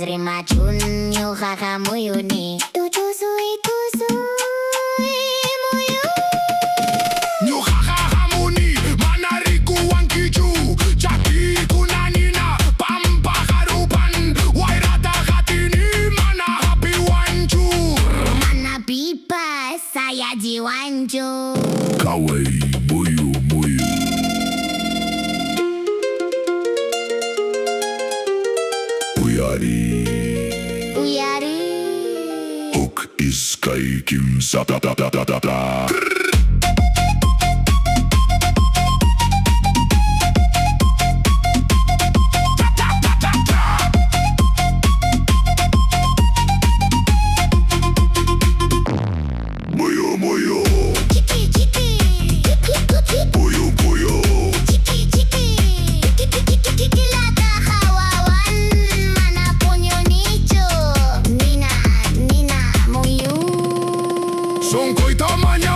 Pipas rimachun, ñuqaqa muyuni. Tusuy, tusuy, muyu. Ñuqaqa hamuni, mana rikuwankichu. Chakiykuna nina pampaqa rupan. Wayrata qatini, mana hapiwanchu. Mana pipas sayachiwanchu. Qaway, muyu, muyu. Uyariy. Uyariy. Huk, iskay, kimsa, ta, ta, ta, ta, ta, ta. Muyu, muyu. Chiki, chiki. Puyu, puyu. Chiki, chiki. Kikilata hawawan, mana puñunichu. Nina, nina, muyu. Sunquyta maña.